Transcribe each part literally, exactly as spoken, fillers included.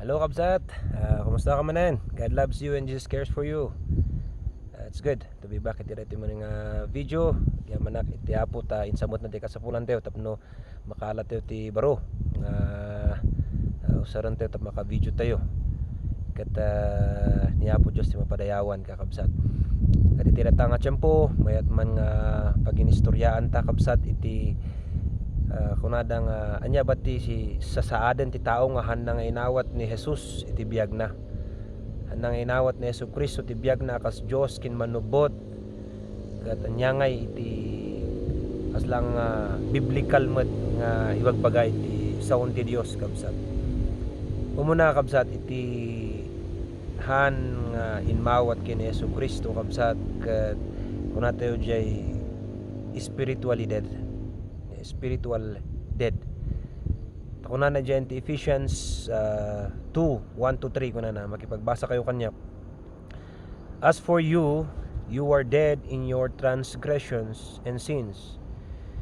Hello, kabsat. Ah, kumusta ka manen? God loves you and Jesus cares for you. Ah, it's good to be back iti daytoy manen nga video. Yamanak iti Apo ta insamot na ti kasapulan tayo tapno makaala tayo ti baro nga, ah, usaren tayo tapno maka-video tayo. Ket, ah, ni Apo Dios ti mapadayawan, kakabsat. Ket iti dayta nga tiempo, mayat man nga paginistoryaan ta, kabsat, iti, ah, kunada nga ania bat ti si-, sasaaden ti tao nga hanna nga inawat ni Jesus iti biagna. Hanna nga inawat ni Jesu-Cristo ti biagna a kas Dios ken Mannubbot. Ket ania ngay iti kasla nga biblical met nga ibagbaga iti saon ti Dios, kabsat? Umuna, kabsat, iti han nga inmawat ken ni Jesu-Cristo, kabsat, ket kunatayo diay spiritually dead. Spiritual dead. Kunana diay iti Ephesians, ah, two, one to three, kunana, makipagbasa kayo kaniak. As for you, you are dead in your transgressions and sins,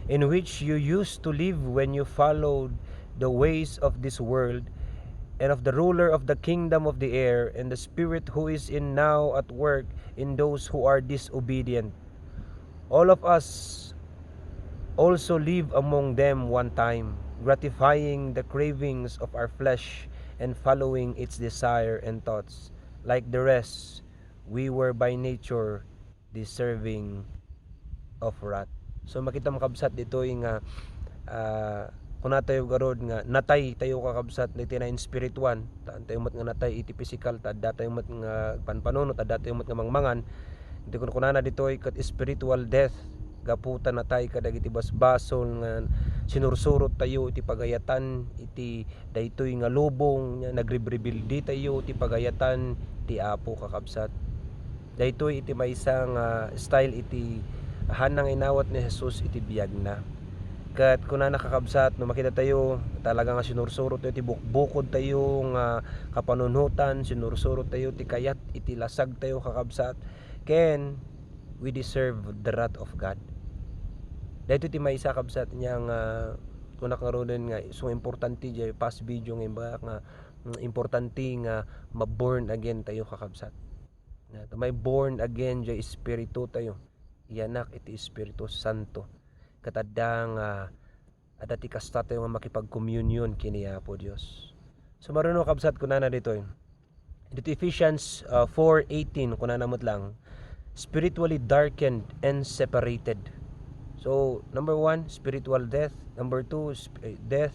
in which you used to live when you followed the ways of this world and of the ruler of the kingdom of the air and the spirit who is in now at work in those who are disobedient. All of us also live among them one time, gratifying the cravings of our flesh and following its desire and thoughts. Like the rest, we were by nature deserving of wrath. So, makita mo, kabsat, ditoy nga, ah, kunatayo garud nga natay tayo, kakabsat, iti nainspirituan. Haan tayo met nga natay iti pisikal, ta adda tayo met nga panpanunot, adda tayo met nga mangmangan. Iti kunkunana ditoy ket spiritual death, gapu ta natay kadagiti basbasol nga sinursurot tayo iti pagayatan iti daytoy nga lubong, nya nagribribildi tayo iti pagayatan ti Apo, kakabsat. Daytoy iti maysa nga style iti hanna nga inawat ni Jesus iti biagna. Ket kunana, kakabsat, no makita tayo, talaga nga sinursurot tayo ti bukbukod tayo nga kapanunotan, sinursurot tayo ti kayat iti lasag tayo, kakabsat, ken we deserve the wrath of God. Daytoy ti maysa, kabsat, nya nga kunak ngaruden nga isu nga importante diay past video nga imbagak nga, mm, importante nga ma-born again tayo, kakabsat. Na, ta may born again diay espiritu tayo. Iyanak iti Espiritu Santo. Ket adda nga adda ti kasta tayo nga makipagkomunion ken ni Apo Dios. So, maruno, kabsat, kunana ditoy. Dito Ephesians, uh, four eighteen, kunana met lang, "Spiritually darkened and separated." So, number one, spiritual death. Number two, sp-, eh, death,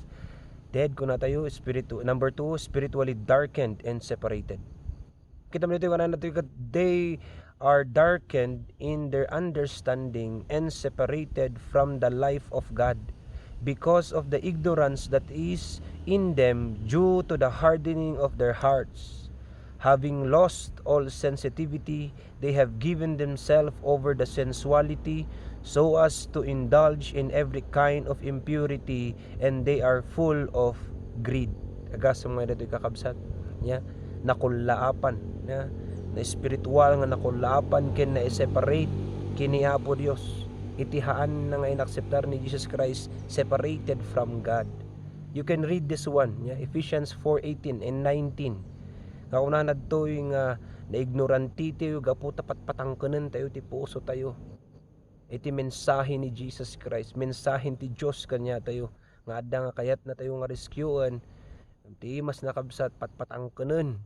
dead, kuna tayo, spiritu-, number two, spiritually darkened and separated. Kita mo dito, kunana dito, they are darkened in their understanding and separated from the life of God because of the ignorance that is in them due to the hardening of their hearts. Having lost all sensitivity, they have given themselves over the sensuality so as to indulge in every kind of impurity, and they are full of greed. Agasem nga daytoy, kakabsat. Nya, nakullaapan, nya, na espiritual nga nakullaapan ken na-separate ken ni Apo Dios. Iti haanna nga inakseptar ni Jesus Christ, separated from God. You can read this one, nya, Ephesians four eighteen and nineteen. Nga kunana ditoy nga naignoranti tayo gapu ta patpatangkenen tayo ti puso tayo iti mensahe ni Jesus Christ, mensahe ti Dios kaniatayo, nga adda nga kayatna tayo nga rescuen. Ti imas, nakabsat, patpatangkenen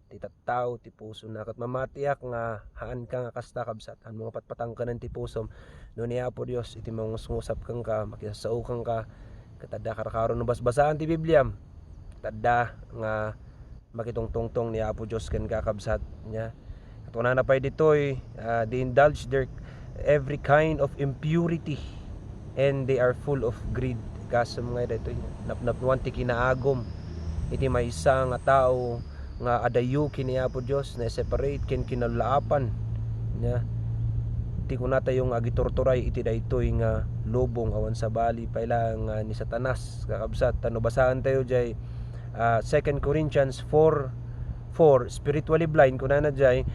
ti tattao ti pusona. Ket mamatiak nga haanka nga kasta, kabsat. Haanmo nga patpatangkenen ti pusom. No ni Apo Dios iti mangusngusap kenka, makisasao kenka, ket adda karkaro no basbasaan ti Bibliam, ket adda nga makitungtungtong ni Apo Dios kenka, kabsat. Nya, ket kunana pay ditoy, ah, "They indulge their every kind of impurity, and they are full of greed." Gasem nga daytoy, napnapnoan ti kinaagum iti maysa nga tao nga adayo ken ni Apo Dios, na-separate ken kinallaapan. Nya, ti kunatayo nga agiturturay iti daytoy nga lubong awan sabali pay laeng nga ni Satanas, kakabsat. Ta no basaen tayo diay, ah, Second Corinthians four four, spiritually blind, kunana diay,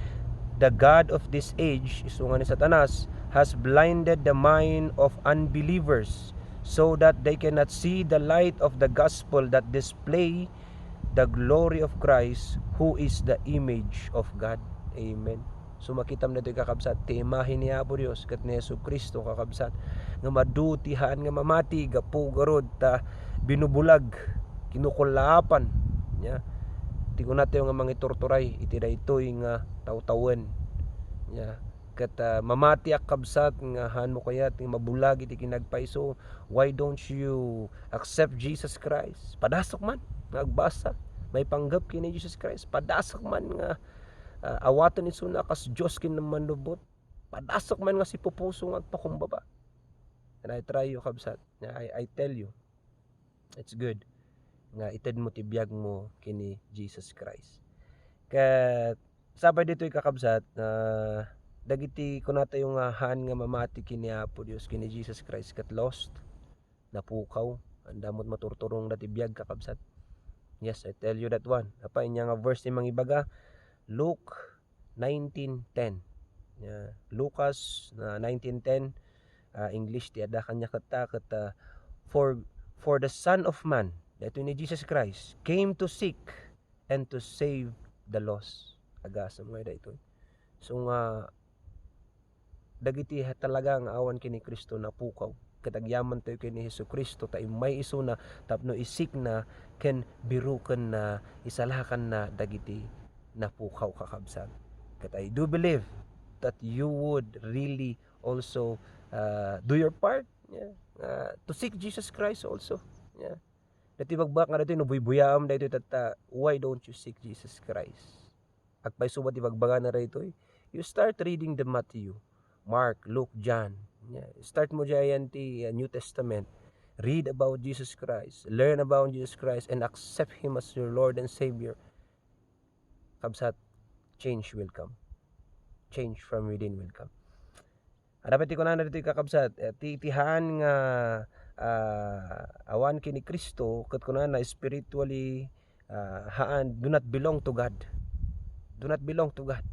"The god of this age," isu nga ni Satanas, "has blinded the mind of unbelievers, so that they cannot see the light of the gospel that display the glory of Christ, who is the image of God. Amen. So, makitam daytoy, kakabsat, ti imahe ni Apo Dios ket ni Jesu-Cristo, kakabsat, nga adu ti haan nga mamati gapu garud ta binubulag, kinukullaapan, nya, ti kunatayo nga mangiturturay iti daytoy nga tawtawen, nya. Ket, ah, mamatiak, kabsat, nga haanmo kayat nga mabulag iti kinapayso. Why don't you accept Jesus Christ? Padasok man nga agbasa, maipanggep ken ni Jesus Christ. Padasok man nga, ah, awaten isuna kas Dios ken Manlubot. Padasok man nga sipupuso nga agpakumbaba. And I try you, kabsat. I, I tell you, it's good nga itedmo ti biagmo ken ni Jesus Christ. Ket sapay ditoy, kakabsat, ah, dagiti kunatayo nga haan nga mamati ken ni Apo Dios, ken ni Jesus Christ, ket lost, napukaw, anda met maturturongda ti biag, kakabsat. Yes, I tell you that one. Apay, ania nga verse ti mangibaga? Luke nineteen ten. Yeah. Lucas, ah, nineteen ten, ah, English ti adda kaniak ket, ah, "For, for the Son of Man," daytoy ni Jesus Christ, "came to seek and to save the lost." Agasem nga daytoy. So nga, dagiti talaga nga awan ken ni Cristo napukaw. Ket agyamantayo ken ni Jesu-Cristo ta immay isuna tapno isikna ken birukenna, isalakanna dagiti napukaw, kakabsat. Ket I do believe that you would really also, uh, do your part, yeah, uh, to seek Jesus Christ also. Yeah. Daytoy ibagbaga nga daytoy, no buybuyaam daytoy tatta, why don't you seek Jesus Christ? Agpayso met ti ibagbagana daytoy. You start reading the Matthew, Mark, Luke, John. Yeah. Start mo diay ti, uh, New Testament. Read about Jesus Christ. Learn about Jesus Christ and accept Him as your Lord and Savior. Kabsat, change will come. Change from within will come. Adda pay ti kunana ditoy, kakabsat, eh, ti, ti haan nga, ah, awan ken ni Cristo, ket kunana spiritually, ah, haan, do not belong to God. Do not belong to God.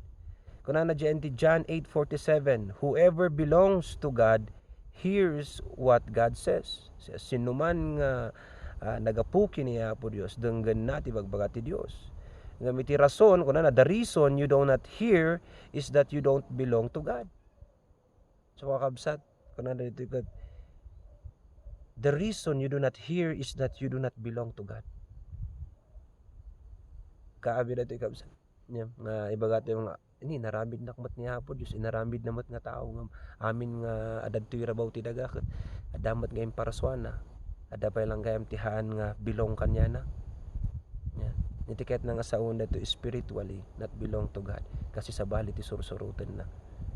Kunana diay ti John eight forty-seven, "Whoever belongs to God hears what God says." Sa-, sinuman nga, ah, nagapu ken ni Apo Dios, denggenna ti ibagbaga ti Dios. Ngem iti rason, kunana, "The reason you do not hear is that you don't belong to God." So, kakabsat, kunana ditoy ket, "The reason you do not hear is that you do not belong to God." Kaabir daytoy, kabsat. Nya, nga ibaga tayo nga, "Ni, inaramidnak met ni Apo Dios, inaramidna met nga tao nga amin nga adda ditoy rabaw ti daga, ket adda met nga imparsuana. Adda pay lang gayam ti haan nga belong kaniana." Nya, iti kayatna nga saoen daytoy spiritually, not belong to God. Kasi sabali ti sursurotenna.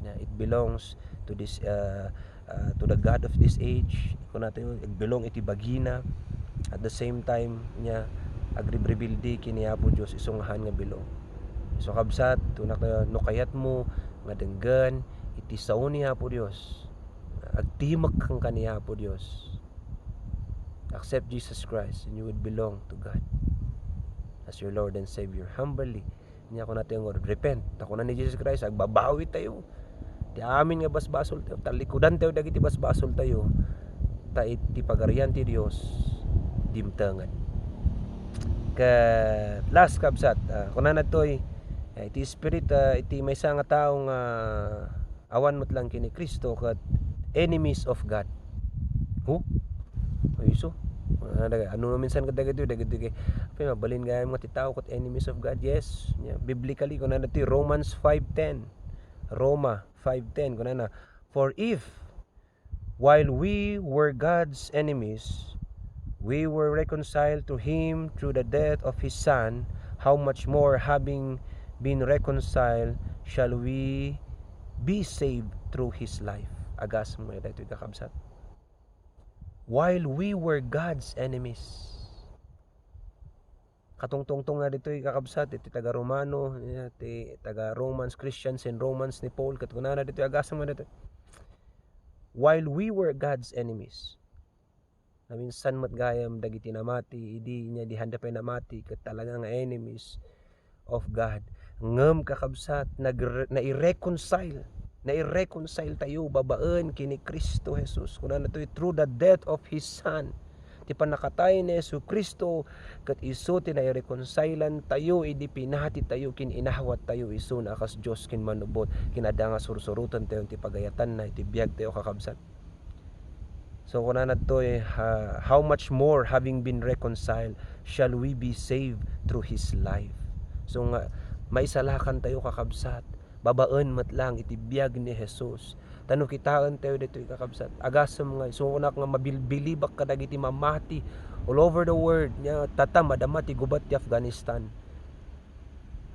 Nya, it belongs to this, uh, uh, to the god of this age. Kunatayo, agbelong iti bagina. At the same time, nya, agribribildi ken ni Apo Dios isu nga haan nga belong. So, kabsat, no kayatmo nga denggen iti sao ni Apo Dios, agtimek kenka ni Apo Dios. Accept Jesus Christ and you will belong to God as your Lord and Savior. Humbly, nya kunatayo nga repent. Ta kuna ni Jesus Christ, agbabawi tayo. Ti amin nga basbasol tayo, talikudan tayo dagiti basbasol tayo. Ta iti pagarian ti Dios, dimtengen. Ket last, kabsat, ah, kunana ditoy, eh, iti spirit, ah, iti maysa nga tao nga awan met lang ken ni Cristo ket enemies of God. Huh? Ay, so, ah, daga-, ano minsan ket dagitoy, dagitoy kay, apay, mabalin gayam nga ti tao ket enemies of God. Yes, nya, biblically, kunana ditoy Romans five ten. Roma five ten, kunana, "For if, while we were God's enemies, we were reconciled to Him through the death of His Son, how much more, having been reconciled, shall we be saved through His life?" Agasem nga daytoy, kakabsat. While we were God's enemies. Katungtungtong na ditoy, kakabsat, iti taga-Romano, iti taga-Romans, Christians in Romans ni Paul, ket kunana ditoy, agasem nga ditoy, "While we were God's enemies." Naminsan met gayam dagiti namati, idi nya di handa pay namati, ket talaga nga enemies of God. Ngem, kakabsat, nagre-, naireconcile. Naireconcile tayo babaen ken ni Cristo Jesus. Kunana ditoy, "Through the death of His Son." Ti pannakatay ni Jesu-Cristo ket isu ti naireconcilean tayo idi pinati tayo ken inawat tayo isuna a kas Dios ken manubot ken adda nga sursuroten tayo ti pagayatanna iti biag tayo, kakabsat. So, kunana ditoy, ha, "How much more, having been reconciled, shall we be saved through his life?" So nga, maisalakan tayo, kakabsat, babaen met lang iti biag ni Jesus. Ta no kitaen tayo ditoy, kakabsat, agasem nga, isunak nga mabilbilibak kadagiti mamati all over the world. Nya, tata, madama ti gubat ti Afghanistan.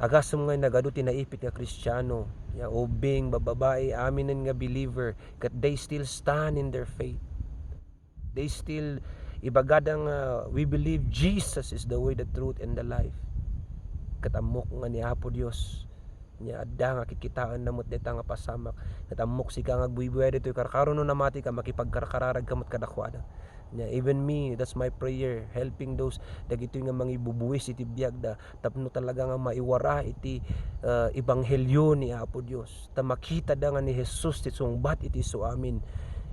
Agasem nga nagadu ti naipit nga Kristiano. Nya, ubing, babbabai, aminen nga believer, ket they still stand in their faith. They still, ibagada nga, "We believe Jesus is the way, the truth, and the life." Ket ammok nga ni Apo Dios, nya, adda nga kikitaenna met dayta nga pasamak. Ket ammok sika nga agbuybuya ditoy karkaro, no namati ka, makipagkarkararag ka met kadakuada. Nya, even me, that's my prayer, helping those dagitoy nga mangibubuis iti biagda, tapno talaga nga maiwara iti, ah, ebanghelio ni Apo Dios. Ta makitada nga ni Jesus ti sungbat iti isu amin.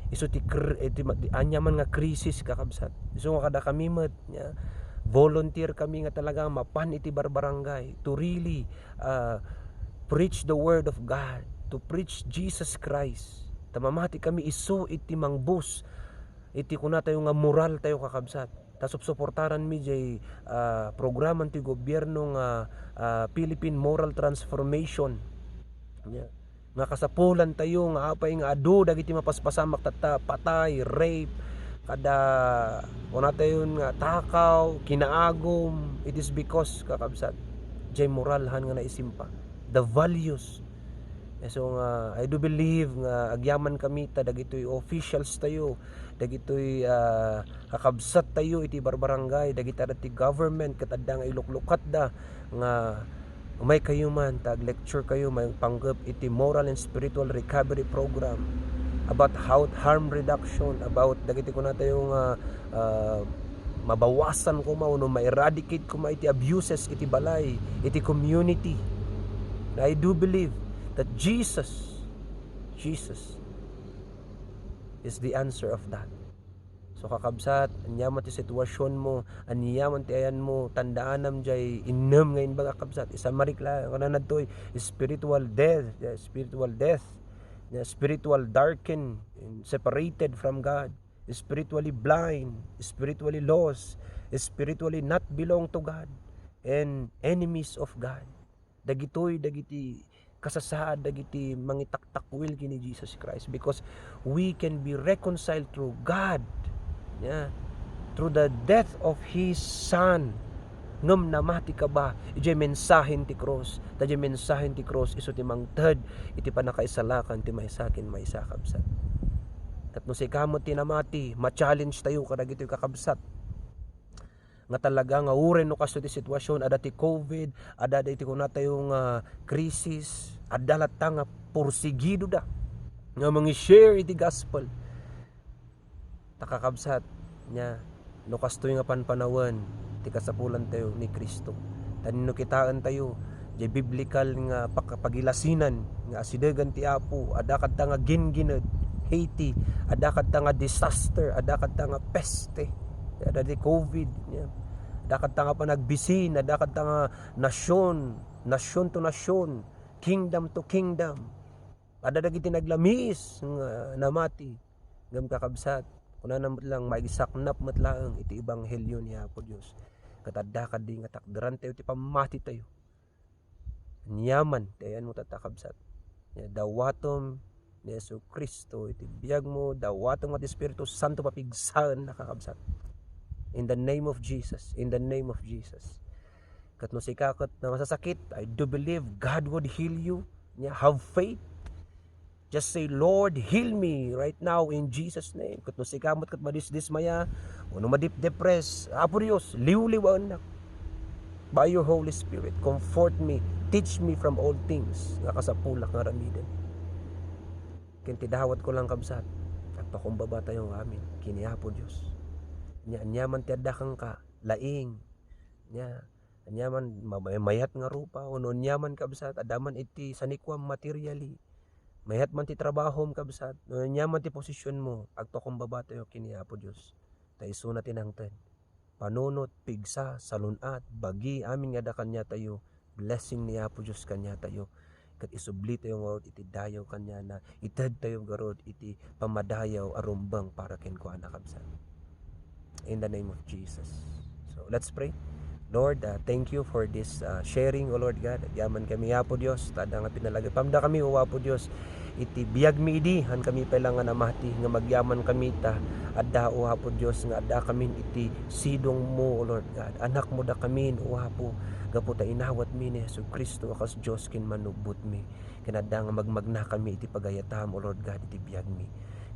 Isu ti kr-, iti ma-, ti aniaman nga krisis, kakabsat. Isu nga kadakami met, nya, volunteer kami nga talaga mapan iti barbarangay to really, ah, preach the word of God, to preach Jesus Christ. Ta mamati kami isu iti mangbus iti kuna tayo nga moral tayo, kakabsat. Ta supsuportaran mi jay, ah, programan ti gobierno nga, ah, Philippine Moral Transformation. Nya, nga kasapulan tayo nga apay nga adu dagiti mapaspasamak tatta, patay, rape, kada, kuna tayo nga takaw, kinaagum. It is because, kakabsat, jay moral han nga naisimpa. The values. Eh, so nga, I do believe nga agyaman kami ta dagitoy officials tayo, dagitoy, ah, kakabsat tayo iti barbarangay, dagiti adda ti government ket adda nga iluklukatda nga umay kayo man ta ag-lecture kayo maipanggep iti moral and spiritual recovery program about how harm reduction, about dagiti kuna tayo nga, ah, mabawasan koma wenno ma-eradicate koma iti abuses iti balay, iti community. I do believe that Jesus, Jesus is the answer of that. So, kakabsat, aniaman ti sitwasionmo, aniaman ti ayanmo, tandaanam jay innem nga imbag, kakabsat. Isamarik la, kunana ditoy, spiritual death, yeah, spiritual death, yeah, spiritual darkened, separated from God, spiritually blind, spiritually lost, spiritually not belong to God, and enemies of God. Dagitoy dagiti kasasaad dagiti mangitaktakwil ken ni Jesus Christ, because we can be reconciled through God, yeah, through the death of His Son. Ngem namati kaba idiay mensahen ti krus, ta diay mensahen ti krus isu ti mangted iti pannakaisalakan ti maysa ken maysa, kabsat. Ket no sika met ti namati, ma-challenge tayo kadagitoy, kakabsat, nga talaga nga uray no kasto ti sitwasyon, adda ti covid, adda iti kuna tayo nga krisis, adda latta nga porsigidoda nga mangi-share iti gospel. Ta, kakabsat, nya, no kastoy nga panpanawen ti kasapulan tayo ni Cristo. Ta no kitaen tayo, jay biblical nga pakapagilasinan nga asidegan ti Apo, adda kadta nga gingined, Haiti, adda kadta nga disaster, adda kadta nga peste, adda di covid, nya. Adda kadta nga panagbisin, adda kadta nga nasyon, nasyon to nasyon, kingdom to kingdom. Adda dagiti naglamiis nga namati. Ngem, kakabsat, kunana met lang, maisaknap met laeng iti ebanghelio ni Apo Dios. Ket adda kadi nga takderan tayo ti pammati tayo. Aniaman ti ayanmo tatta, kabsat. Nya, dawatem ni Jesu-Cristo iti biagmo, dawatem nga ti Espiritu Santo papigsaenna, kakabsat. In the name of Jesus, in the name of Jesus. Ket no sika ket namasasakit, I do believe God would heal you. Nya, have faith. Just say, "Lord, heal me right now in Jesus' name." Ket no sika met ket madisdismaya, wenno madipdepress, Apo Dios, liwliwaennak by your Holy Spirit. Comfort me, teach me from all things nga kasapulak nga aramiden. Ken ti dawatko lang, kabsat, agpakumbaba tayo nga amin ken ni Apo Dios. Nya, aniaman ti adda kenka, laing. Nya, aniaman, ma-, may-, mayat nga rupa, wenno aniaman, kabsat, adda man iti sanikuam materially. Mayat man ti trabahom, kabsat, wenno aniaman ti posisyonmo, agpakumbaba tayo ken ni Apo Dios. Ta isuna ti nangted. Panunot, pigsa, salun-at, bagi, amin nga adda kaniatayo, blessing ni Apo Dios kaniatayo. Ket isublitayo ngarud iti dayaw kaniana, itedtayo ngarud iti pammadayaw a rumbeng para kenkuana, kabsat. In the name of Jesus. So, let's pray. Lord, uh, thank you for this, uh, sharing, O Lord God. Agyaman kami, Apo Dios, ta adda nga pinalagipamda kami, O Apo Dios, iti biagmi idi, han kami pay la nga namati, nga magyaman kami ta adda, O Apo Dios, nga adda kamin iti sidongmo, O Lord God. Anakmo da kamin, O Apo, gapu ta inawatmi ni Jesu-Cristo a kas Dios ken Mannubbotmi. Ken adda nga magmagnakami iti pagayatam, O Lord God, iti biagmi.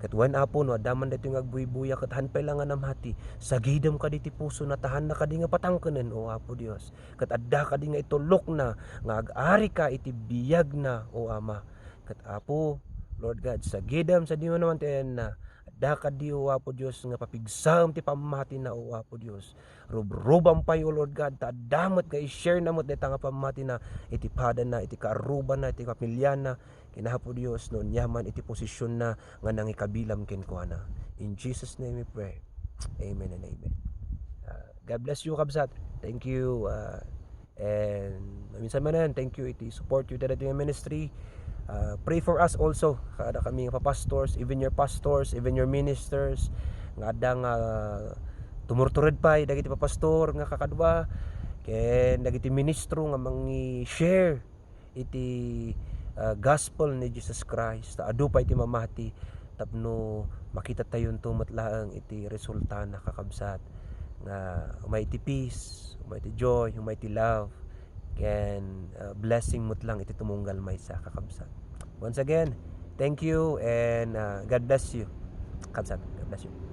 Ket wen, Apo, no adda man daytoy nga agbuybuya ket han pay la nga namati, sagidem kadi ti pusona, ta hanna kadi nga patangkenen, O Apo Dios. Ket adda kadi nga itulokna nga ag-arika iti biagna, O Ama. Ket Apo, Lord God, sagidem sadino naman ti ayanna. Adda kadi, O Apo Dios, nga papigsaem ti pammatina, O Apo Dios. Rubrubam pay, O Lord God, ta adda met nga i-share na met dayta nga pammatina iti padana, iti kaarrubanna, iti pamiliana. Ken Apo Dios, no aniaman iti posisionna nga nangikabilam kenkuana. In Jesus' name we pray. Amen and amen. Uh, God bless you, kabsat. Thank you. Uh, and minsan manen, thank you iti support you dito nga ministry. Uh, pray for us also. Kada kami nga pastors, even your pastors, even your ministers, nga adda nga tumurtured pay dagiti papastor nga kakadua, ken dagiti ministro nga mangi-share iti, ah, gospel ni Jesus Christ, ta adu pay ti mamati tapno makitatayo met laeng iti resultana, kakabsat, nga umay ti peace, umay ti joy, umay ti love, ken, ah, blessing met lang iti tumunggal maysa, kakabsat. Once again, thank you and, ah, God bless you, kabsat. God bless you.